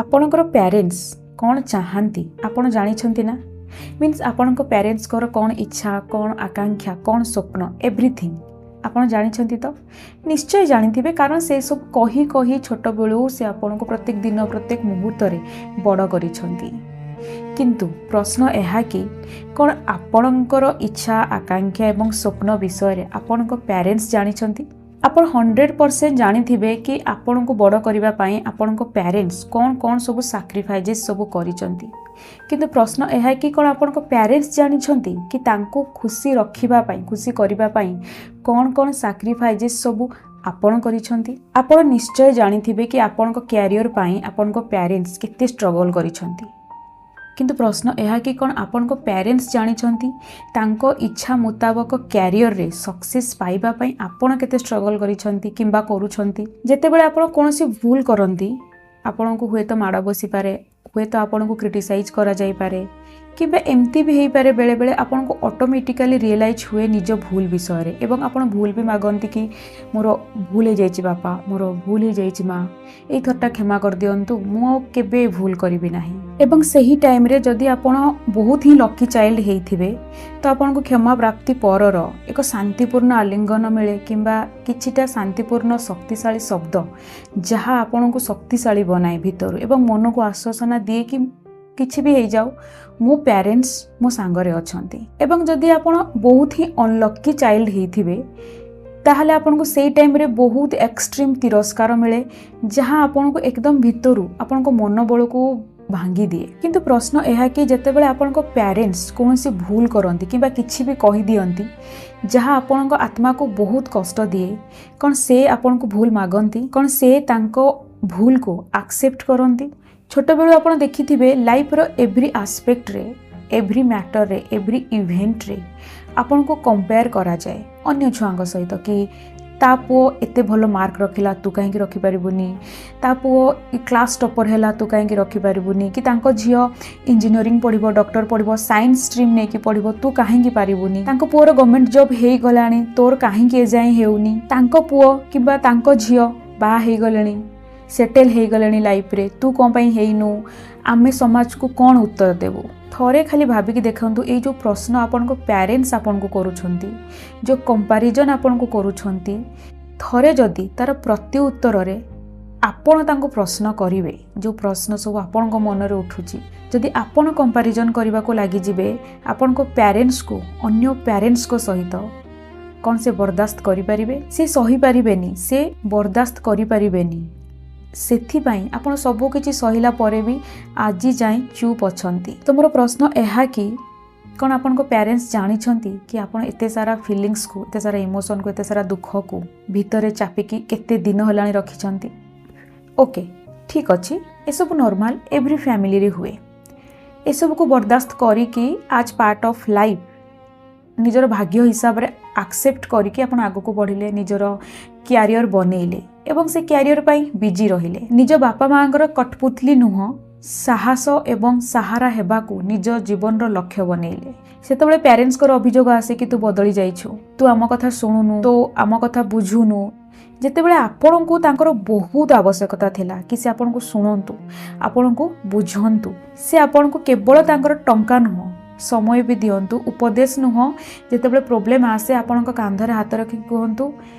ଆପଣଙ୍କର ପ୍ୟାରେଣ୍ଟସ୍ କ'ଣ ଚାହାନ୍ତି ଆପଣ ଜାଣିଛନ୍ତି ନା? ମିନ୍ସ ଆପଣଙ୍କ ପ୍ୟାରେଣ୍ଟସ୍ଙ୍କର କ'ଣ ଇଚ୍ଛା, କ'ଣ ଆକାଂକ୍ଷା, କ'ଣ ସ୍ୱପ୍ନ, ଏଭ୍ରିଥିଙ୍ଗ ଆପଣ ଜାଣିଛନ୍ତି ତ? ନିଶ୍ଚୟ ଜାଣିଥିବେ, କାରଣ ସେସବୁ କହି କହି ଛୋଟବେଳୁ ସେ ଆପଣଙ୍କୁ ପ୍ରତ୍ୟେକ ଦିନ, ପ୍ରତ୍ୟେକ ମୁହୂର୍ତ୍ତରେ ବଡ଼ କରିଛନ୍ତି। କିନ୍ତୁ ପ୍ରଶ୍ନ ଏହା କି କ'ଣ ଆପଣଙ୍କର ଇଚ୍ଛା, ଆକାଂକ୍ଷା ଏବଂ ସ୍ୱପ୍ନ ବିଷୟରେ ଆପଣଙ୍କ ପ୍ୟାରେଣ୍ଟସ୍ ଜାଣିଛନ୍ତି? ଆପଣ 100% ଜାଣିଥିବେ କି ଆପଣଙ୍କୁ ବଡ଼ କରିବା ପାଇଁ ଆପଣଙ୍କ ପ୍ୟାରେଣ୍ଟସ୍ କ'ଣ କ'ଣ ସବୁ ସାକ୍ରିଫାଇଜେସ୍ ସବୁ କରିଛନ୍ତି। କିନ୍ତୁ ପ୍ରଶ୍ନ ଏହା କି କ'ଣ ଆପଣଙ୍କ ପ୍ୟାରେଣ୍ଟସ୍ ଜାଣିଛନ୍ତି କି ତାଙ୍କୁ ଖୁସି ରଖିବା ପାଇଁ, ଖୁସି କରିବା ପାଇଁ କ'ଣ କ'ଣ ସାକ୍ରିଫାଇଜେସ୍ ସବୁ ଆପଣ କରିଛନ୍ତି? ଆପଣ ନିଶ୍ଚୟ ଜାଣିଥିବେ କି ଆପଣଙ୍କ କ୍ୟାରିୟର ପାଇଁ ଆପଣଙ୍କ ପ୍ୟାରେଣ୍ଟସ୍ କେତେ ଷ୍ଟ୍ରଗଲ୍ କରିଛନ୍ତି। କିନ୍ତୁ ପ୍ରଶ୍ନ ଏହା କି କ'ଣ ଆପଣଙ୍କ ପ୍ୟାରେଣ୍ଟସ୍ ଜାଣିଛନ୍ତି ତାଙ୍କ ଇଚ୍ଛା ମୁତାବକ କ୍ୟାରିୟରରେ ସକ୍ସେସ୍ ପାଇବା ପାଇଁ ଆପଣ କେତେ ଷ୍ଟ୍ରଗଲ୍ କରିଛନ୍ତି କିମ୍ବା କରୁଛନ୍ତି? ଯେତେବେଳେ ଆପଣ କୌଣସି ଭୁଲ କରନ୍ତି, ଆପଣଙ୍କୁ ହୁଏତ ମାଡ଼ ବସିପାରେ, ହୁଏତ ଆପଣଙ୍କୁ କ୍ରିଟିସାଇଜ୍ କରାଯାଇପାରେ, କିମ୍ବା ଏମିତି ବି ହେଇପାରେ, ବେଳେବେଳେ ଆପଣଙ୍କୁ ଅଟୋମେଟିକାଲି ରିଏଲାଇଜ୍ ହୁଏ ନିଜ ଭୁଲ ବିଷୟରେ ଏବଂ ଆପଣ ଭୁଲ ବି ମାଗନ୍ତି କି ମୋର ଭୁଲ ହେଇଯାଇଛି ବାପା, ମୋର ଭୁଲ ହେଇଯାଇଛି ମା, ଏଇଥରଟା କ୍ଷମା କରିଦିଅନ୍ତୁ, ମୁଁ ଆଉ କେବେ ଭୁଲ କରିବି ନାହିଁ। ଏବଂ ସେହି ଟାଇମ୍ରେ ଯଦି ଆପଣ ବହୁତ ହିଁ ଲକି ଚାଇଲ୍ଡ ହେଇଥିବେ, ତ ଆପଣଙ୍କୁ କ୍ଷମା ପ୍ରାପ୍ତି ପରର ଏକ ଶାନ୍ତିପୂର୍ଣ୍ଣ ଆଲିଙ୍ଗନ ମିଳେ କିମ୍ବା କିଛିଟା ଶାନ୍ତିପୂର୍ଣ୍ଣ ଶକ୍ତିଶାଳୀ ଶବ୍ଦ, ଯାହା ଆପଣଙ୍କୁ ଶକ୍ତିଶାଳୀ ବନାଏ ଭିତରୁ ଏବଂ ମନକୁ ଆଶ୍ୱାସନା ଦିଏ କି କିଛି ବି ହେଇଯାଉ, ମୋ ପ୍ୟାରେଣ୍ଟସ୍ ମୋ ସାଙ୍ଗରେ ଅଛନ୍ତି। ଏବଂ ଯଦି ଆପଣ ବହୁତ ହିଁ ଅନଲକି ଚାଇଲ୍ଡ ହେଇଥିବେ, ତାହେଲେ ଆପଣଙ୍କୁ ସେଇ ଟାଇମ୍ରେ ବହୁତ ଏକ୍ସଟ୍ରିମ୍ ତିରସ୍କାର ମିଳେ, ଯାହା ଆପଣଙ୍କୁ ଏକଦମ ଭିତରୁ ଆପଣଙ୍କ ମନୋବଳକୁ ଭାଙ୍ଗିଦିଏ। କିନ୍ତୁ ପ୍ରଶ୍ନ ଏହା କି ଯେତେବେଳେ ଆପଣଙ୍କ ପ୍ୟାରେଣ୍ଟସ୍ କୌଣସି ଭୁଲ କରନ୍ତି କିମ୍ବା କିଛି ବି କହିଦିଅନ୍ତି, ଯାହା ଆପଣଙ୍କ ଆତ୍ମାକୁ ବହୁତ କଷ୍ଟ ଦିଏ, କ'ଣ ସେ ଆପଣଙ୍କୁ ଭୁଲ ମାଗନ୍ତି? କ'ଣ ସେ ତାଙ୍କ ଭୁଲକୁ ଆକ୍ସେପ୍ଟ କରନ୍ତି? ଛୋଟବେଳୁ ଆପଣ ଦେଖିଥିବେ, ଲାଇଫ୍ର ଏଭ୍ରି ଆସ୍ପେକ୍ଟରେ, ଏଭ୍ରି ମ୍ୟାଟରରେ, ଏଭ୍ରି ଇଭେଣ୍ଟରେ ଆପଣଙ୍କୁ କମ୍ପେୟାର କରାଯାଏ ଅନ୍ୟ ଛୁଆଙ୍କ ସହିତ କି ତା ପୁଅ ଏତେ ଭଲ ମାର୍କ ରଖିଲା, ତୁ କାହିଁକି ରଖିପାରିବୁନି? ତା ପୁଅ କ୍ଲାସ୍ ଟପର୍ ହେଲା, ତୁ କାହିଁକି ରଖିପାରିବୁନି? କି ତାଙ୍କ ଝିଅ ଇଞ୍ଜିନିୟରିଂ ପଢ଼ିବ, ଡକ୍ଟର ପଢ଼ିବ, ସାଇନ୍ସ ଷ୍ଟ୍ରିମ୍ ନେଇକି ପଢ଼ିବ, ତୁ କାହିଁକି ପାରିବୁନି? ତାଙ୍କ ପୁଅର ଗଭର୍ଣ୍ଣମେଣ୍ଟ ଜବ୍ ହେଇଗଲାଣି, ତୋର କାହିଁକି ଏଯାଏଁ ହେଉନି? ତାଙ୍କ ପୁଅ କିମ୍ବା ତାଙ୍କ ଝିଅ ବାହା ହେଇଗଲେଣି, ସେଟେଲ୍ ହେଇଗଲେଣି ଲାଇଫ୍ରେ, ତୁ କ'ଣ ପାଇଁ ହେଇନୁ? ଆମେ ସମାଜକୁ କ'ଣ ଉତ୍ତର ଦେବୁ? ଥରେ ଖାଲି ଭାବିକି ଦେଖନ୍ତୁ, ଏଇ ଯେଉଁ ପ୍ରଶ୍ନ ଆପଣଙ୍କ ପ୍ୟାରେଣ୍ଟସ୍ ଆପଣଙ୍କୁ କରୁଛନ୍ତି, ଯେଉଁ କମ୍ପାରିଜନ୍ ଆପଣଙ୍କୁ କରୁଛନ୍ତି, ଥରେ ଯଦି ତା'ର ପ୍ରତି ଉତ୍ତରରେ ଆପଣ ତାଙ୍କୁ ପ୍ରଶ୍ନ କରିବେ, ଯେଉଁ ପ୍ରଶ୍ନ ସବୁ ଆପଣଙ୍କ ମନରେ ଉଠୁଛି, ଯଦି ଆପଣ କମ୍ପାରିଜନ୍ କରିବାକୁ ଲାଗିଯିବେ ଆପଣଙ୍କ ପ୍ୟାରେଣ୍ଟସ୍କୁ ଅନ୍ୟ ପ୍ୟାରେଣ୍ଟସ୍ଙ୍କ ସହିତ, କ'ଣ ସେ ବରଦାସ୍ତ କରିପାରିବେ? ସେ ସହିପାରିବେନି, ସେ ବରଦାସ୍ତ କରିପାରିବେନି। ସେଥିପାଇଁ ଆପଣ ସବୁ କିଛି ସହିଲା ପରେ ବି ଆଜି ଯାଏଁ ଚୁପ୍ ଅଛନ୍ତି। ତ ମୋର ପ୍ରଶ୍ନ ଏହା କି କ'ଣ ଆପଣଙ୍କ ପ୍ୟାରେଣ୍ଟସ୍ ଜାଣିଛନ୍ତି କି ଆପଣ ଏତେ ସାରା ଫିଲିଙ୍ଗସକୁ, ଏତେ ସାରା ଇମୋସନକୁ, ଏତେ ସାରା ଦୁଃଖକୁ ଭିତରେ ଚାପିକି କେତେ ଦିନ ହେଲାଣି ରଖିଛନ୍ତି? ଓକେ, ଠିକ୍ ଅଛି, ଏସବୁ ନର୍ମାଲ, ଏଭ୍ରି ଫ୍ୟାମିଲିରେ ହୁଏ। ଏସବୁକୁ ବରଦାସ୍ତ କରିକି ଆଜ୍ ପାର୍ଟ ଅଫ୍ ଲାଇଫ୍, ନିଜର ଭାଗ୍ୟ ହିସାବରେ ଆକ୍ସେପ୍ଟ କରିକି ଆପଣ ଆଗକୁ ବଢ଼ିଲେ, ନିଜର କ୍ୟାରିୟର ବନେଇଲେ ଏବଂ ସେ କ୍ୟାରିୟର ପାଇଁ ବିଜି ରହିଲେ। ନିଜ ବାପା ମାଆଙ୍କର କଠପୁତଲି ନୁହଁ, ସାହସ ଏବଂ ସାହାରା ହେବାକୁ ନିଜ ଜୀବନର ଲକ୍ଷ୍ୟ ବନେଇଲେ। ସେତେବେଳେ ପ୍ୟାରେଣ୍ଟସ୍ଙ୍କର ଅଭିଯୋଗ ଆସେ କି ତୁ ବଦଳି ଯାଇଛୁ, ତୁ ଆମ କଥା ଶୁଣୁନୁ, ତୁ ଆମ କଥା ବୁଝୁନୁ। ଯେତେବେଳେ ଆପଣଙ୍କୁ ତାଙ୍କର ବହୁତ ଆବଶ୍ୟକତା ଥିଲା କି ସେ ଆପଣଙ୍କୁ ଶୁଣନ୍ତୁ, ଆପଣଙ୍କୁ ବୁଝନ୍ତୁ, ସେ ଆପଣଙ୍କୁ କେବଳ ତାଙ୍କର ଟଙ୍କା ନୁହଁ, ସମୟ ବି ଦିଅନ୍ତୁ, ଉପଦେଶ ନୁହଁ, ଯେତେବେଳେ ପ୍ରୋବ୍ଲେମ୍ ଆସେ ଆପଣଙ୍କ କାନ୍ଧରେ ହାତ ରଖିକି କୁହନ୍ତୁ,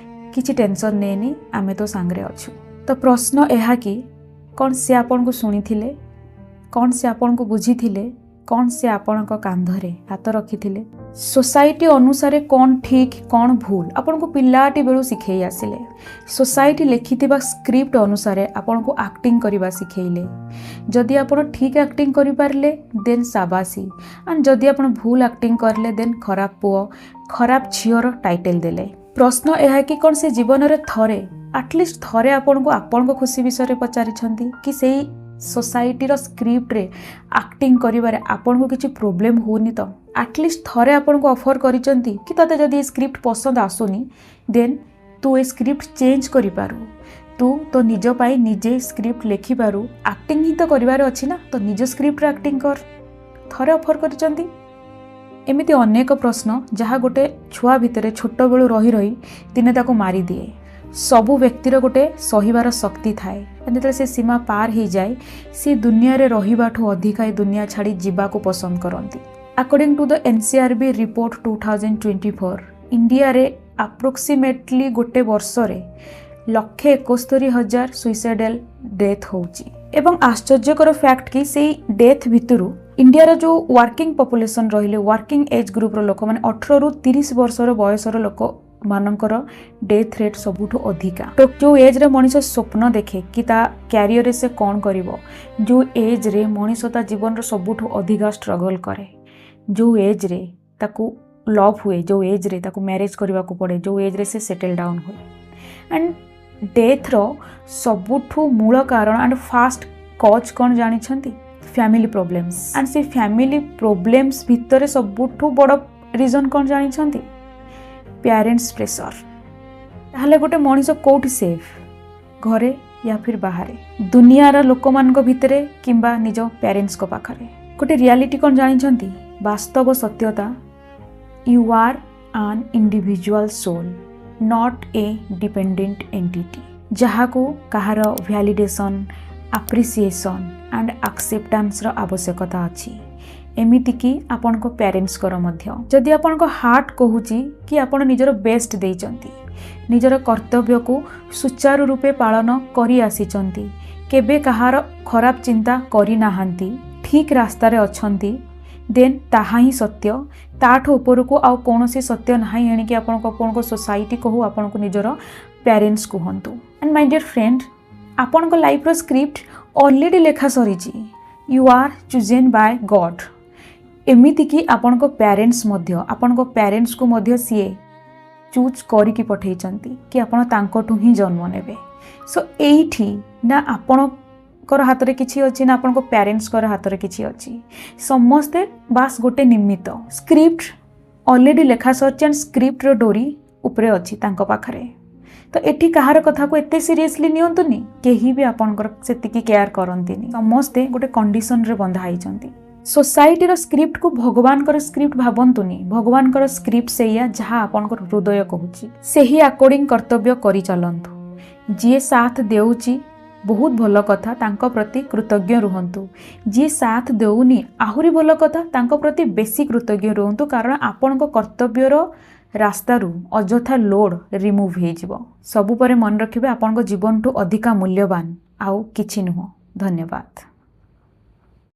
କିଛି ଟେନସନ୍ ନେନି, ଆମେ ତୋ ସାଙ୍ଗରେ ଅଛୁ। ତ ପ୍ରଶ୍ନ ଏହା କି କ'ଣ ସେ ଆପଣଙ୍କୁ ଶୁଣିଥିଲେ? କ'ଣ ସେ ଆପଣଙ୍କୁ ବୁଝିଥିଲେ? କ'ଣ ସେ ଆପଣଙ୍କ କାନ୍ଧରେ ହାତ ରଖିଥିଲେ? ସୋସାଇଟି ଅନୁସାରେ କ'ଣ ଠିକ୍, କ'ଣ ଭୁଲ ଆପଣଙ୍କୁ ପିଲାଟି ବେଳୁ ଶିଖେଇ ଆସିଲେ। ସୋସାଇଟି ଲେଖିଥିବା ସ୍କ୍ରିପ୍ଟ ଅନୁସାରେ ଆପଣଙ୍କୁ ଆକ୍ଟିଂ କରିବା ଶିଖେଇଲେ। ଯଦି ଆପଣ ଠିକ୍ ଆକ୍ଟିଂ କରିପାରିଲେ, ଦେନ୍ ସାବାସୀ, ଆଣ୍ଡ ଯଦି ଆପଣ ଭୁଲ ଆକ୍ଟିଂ କରିଲେ, ଦେନ୍ ଖରାପ ପୁଅ, ଖରାପ ଝିଅର ଟାଇଟେଲ୍ ଦେଲେ। ପ୍ରଶ୍ନ ଏହା କି କ'ଣ ସେ ଜୀବନରେ ଥରେ, ଆଟଲିଷ୍ଟ ଥରେ ଆପଣଙ୍କୁ ଆପଣଙ୍କ ଖୁସି ବିଷୟରେ ପଚାରିଛନ୍ତି କି ସେଇ ସୋସାଇଟିର ସ୍କ୍ରିପ୍ଟରେ ଆକ୍ଟିଂ କରିବାରେ ଆପଣଙ୍କୁ କିଛି ପ୍ରୋବ୍ଲେମ୍ ହେଉନି ତ? ଆଟଲିଷ୍ଟ ଥରେ ଆପଣଙ୍କୁ ଅଫର୍ କରିଛନ୍ତି କି ତୋତେ ଯଦି ଏ ସ୍କ୍ରିପ୍ଟ ପସନ୍ଦ ଆସୁନି, ଦେନ୍ ତୁ ଏ ସ୍କ୍ରିପ୍ଟ ଚେଞ୍ଜ କରିପାରୁ, ତୁ ତୋ ନିଜ ପାଇଁ ନିଜେ ସ୍କ୍ରିପ୍ଟ ଲେଖିପାରୁ, ଆକ୍ଟିଂ ହିଁ ତ କରିବାର ଅଛି ନା, ତ ନିଜ ସ୍କ୍ରିପ୍ଟରେ ଆକ୍ଟିଂ କର। ଥରେ ଅଫର୍ କରିଛନ୍ତି? ଏମିତି ଅନେକ ପ୍ରଶ୍ନ, ଯାହା ଗୋଟେ ଛୁଆ ଭିତରେ ଛୋଟବେଳୁ ରହି ରହି ଦିନେ ତାକୁ ମାରିଦିଏ। ସବୁ ବ୍ୟକ୍ତିର ଗୋଟେ ସହିବାର ଶକ୍ତି ଥାଏ। ଯେତେବେଳେ ସେ ସୀମା ପାର ହେଇଯାଏ, ସେ ଦୁନିଆରେ ରହିବାଠୁ ଅଧିକା ଏ ଦୁନିଆ ଛାଡ଼ି ଯିବାକୁ ପସନ୍ଦ କରନ୍ତି। According to the NCRB report 2024, ଇଣ୍ଡିଆରେ ଆପ୍ରୋକ୍ସିମେଟଲି ଗୋଟେ ବର୍ଷରେ 1,71,000 ସୁଇସାଇଡ଼ାଲ ଡେଥ୍ ହେଉଛି। ଏବଂ ଆଶ୍ଚର୍ଯ୍ୟକର ଫ୍ୟାକ୍ଟ କି ସେଇ ଡେଥ୍ ଭିତରୁ ଇଣ୍ଡିଆର ଯେଉଁ ୱାର୍କିଂ ପପୁଲେସନ୍ ରହିଲେ, ୱାର୍କିଂ ଏଜ୍ ଗ୍ରୁପ୍ର ଲୋକମାନେ, 18ରୁ 30 ବର୍ଷର ବୟସର ଲୋକମାନଙ୍କର ଡେଥ୍ ରେଟ୍ ସବୁଠୁ ଅଧିକା। ତ ଯେଉଁ ଏଜ୍ରେ ମଣିଷ ସ୍ୱପ୍ନ ଦେଖେ କି ତା କ୍ୟାରିୟରରେ ସେ କ'ଣ କରିବ, ଯେଉଁ ଏଜ୍ରେ ମଣିଷ ତା ଜୀବନର ସବୁଠୁ ଅଧିକା ଷ୍ଟ୍ରଗଲ୍ କରେ, ଯେଉଁ ଏଜ୍ରେ ତାକୁ ଲଭ୍ ହୁଏ, ଯେଉଁ ଏଜ୍ରେ ତାକୁ ମ୍ୟାରେଜ୍ କରିବାକୁ ପଡ଼େ, ଯେଉଁ ଏଜ୍ରେ ସେ ସେଟେଲ୍ ଡାଉନ୍ ହୁଏ, ଆଣ୍ଡ ଡେଥ୍ର ସବୁଠୁ ମୂଳ କାରଣ ଆଣ୍ଡ ଫାଷ୍ଟ କଜ୍ କ'ଣ ଜାଣିଛନ୍ତି? Family problems. ଆଣ୍ଡ ସେ ଫ୍ୟାମିଲି ପ୍ରୋବ୍ଲେମ୍ସ ଭିତରେ ସବୁଠୁ ବଡ଼ ରିଜନ୍ କ'ଣ ଜାଣିଛନ୍ତି? Parents pressure. ତାହେଲେ ଗୋଟେ ମଣିଷ କେଉଁଠି ସେଫ୍? ଘରେ ୟା ଫିର୍ ବାହାରେ, ଦୁନିଆର ଲୋକମାନଙ୍କ ଭିତରେ କିମ୍ବା ନିଜ ପ୍ୟାରେଣ୍ଟସ୍ଙ୍କ ପାଖରେ? ଗୋଟେ ରିଆଲିଟି କ'ଣ ଜାଣିଛନ୍ତି? ବାସ୍ତବ ସତ୍ୟତା, you are an individual soul, not a dependent entity, ଯାହାକୁ କାହାର ଭ୍ୟାଲିଡେସନ୍, ଆପ୍ରିସିଏସନ୍ ଆଣ୍ଡ ଆକ୍ସେପ୍ଟାନ୍ସର ଆବଶ୍ୟକତା ଅଛି। ଏମିତିକି ଆପଣଙ୍କ ପ୍ୟାରେଣ୍ଟସ୍ଙ୍କର ମଧ୍ୟ। ଯଦି ଆପଣଙ୍କ ହାର୍ଟ କହୁଛି କି ଆପଣ ନିଜର ବେଷ୍ଟ ଦେଇଛନ୍ତି, ନିଜର କର୍ତ୍ତବ୍ୟକୁ ସୁଚାରୁ ରୂପେ ପାଳନ କରି ଆସିଛନ୍ତି, କେବେ କାହାର ଖରାପ ଚିନ୍ତା କରିନାହାନ୍ତି, ଠିକ୍ ରାସ୍ତାରେ ଅଛନ୍ତି, ଦେନ୍ ତାହା ହିଁ ସତ୍ୟ। ତାଠୁ ଉପରକୁ ଆଉ କୌଣସି ସତ୍ୟ ନାହିଁ। ଏଣିକି ଆପଣଙ୍କ ସୋସାଇଟି କହୁ, ଆପଣଙ୍କୁ ନିଜର ପ୍ୟାରେଣ୍ଟସ୍ କୁହନ୍ତୁ। ଆଣ୍ଡ my dear friend, ଆପଣଙ୍କ ଲାଇଫ୍ର ସ୍କ୍ରିପ୍ଟ ଅଲରେଡ଼ି ଲେଖା ସରିଛି। You are chosen by God. ଏମିତିକି ଆପଣଙ୍କ ପ୍ୟାରେଣ୍ଟସ୍ ମଧ୍ୟ, ଆପଣଙ୍କ ପ୍ୟାରେଣ୍ଟସ୍କୁ ମଧ୍ୟ ସିଏ ଚୁଜ୍ କରିକି ପଠେଇଛନ୍ତି କି ଆପଣ ତାଙ୍କଠୁ ହିଁ ଜନ୍ମ ନେବେ। ସୋ ଏଇଠି ନା ଆପଣଙ୍କର ହାତରେ କିଛି ଅଛି, ନା ଆପଣଙ୍କ ପ୍ୟାରେଣ୍ଟସ୍ଙ୍କର ହାତରେ କିଛି ଅଛି। ସମସ୍ତେ ବାସ୍ ଗୋଟେ ନିମିତ୍ତ। ସ୍କ୍ରିପ୍ଟ ଅଲରେଡ଼ି ଲେଖା ସରିଛି ଆଣ୍ଡ ସ୍କ୍ରିପ୍ଟର ଡୋରି ଉପରେ ଅଛି ତାଙ୍କ ପାଖରେ। ତ ଏଠି କାହାର କଥାକୁ ଏତେ ସିରିୟସଲି ନିଅନ୍ତୁନି। କେହି ବି ଆପଣଙ୍କର ସେତିକି କେୟାର କରନ୍ତିନି। ସମସ୍ତେ ଗୋଟେ କଣ୍ଡିସନରେ ବନ୍ଧା ହେଇଛନ୍ତି। ସୋସାଇଟିର ସ୍କ୍ରିପ୍ଟକୁ ଭଗବାନଙ୍କର ସ୍କ୍ରିପ୍ଟ ଭାବନ୍ତୁନି। ଭଗବାନଙ୍କର ସ୍କ୍ରିପ୍ଟ ସେଇଆ ଯାହା ଆପଣଙ୍କର ହୃଦୟ କହୁଛି, ସେହି ଆକର୍ଡିଂ କର୍ତ୍ତବ୍ୟ କରି ଚାଲନ୍ତୁ। ଯିଏ ସାଥ ଦେଉଛି, ବହୁତ ଭଲ କଥା, ତାଙ୍କ ପ୍ରତି କୃତଜ୍ଞ ରୁହନ୍ତୁ। ଯିଏ ସାଥ ଦେଉନି, ଆହୁରି ଭଲ କଥା, ତାଙ୍କ ପ୍ରତି ବେଶୀ କୃତଜ୍ଞ ରୁହନ୍ତୁ, କାରଣ ଆପଣଙ୍କ କର୍ତ୍ତବ୍ୟର ରାସ୍ତାରୁ ଅଯଥା ଲୋଡ଼ ରିମୁଭ୍ ହେଇଯିବ। ସବୁ ପରେ ମନେ ରଖିବେ, ଆପଣଙ୍କ ଜୀବନଠୁ ଅଧିକା ମୂଲ୍ୟବାନ ଆଉ କିଛି ନୁହଁ। ଧନ୍ୟବାଦ।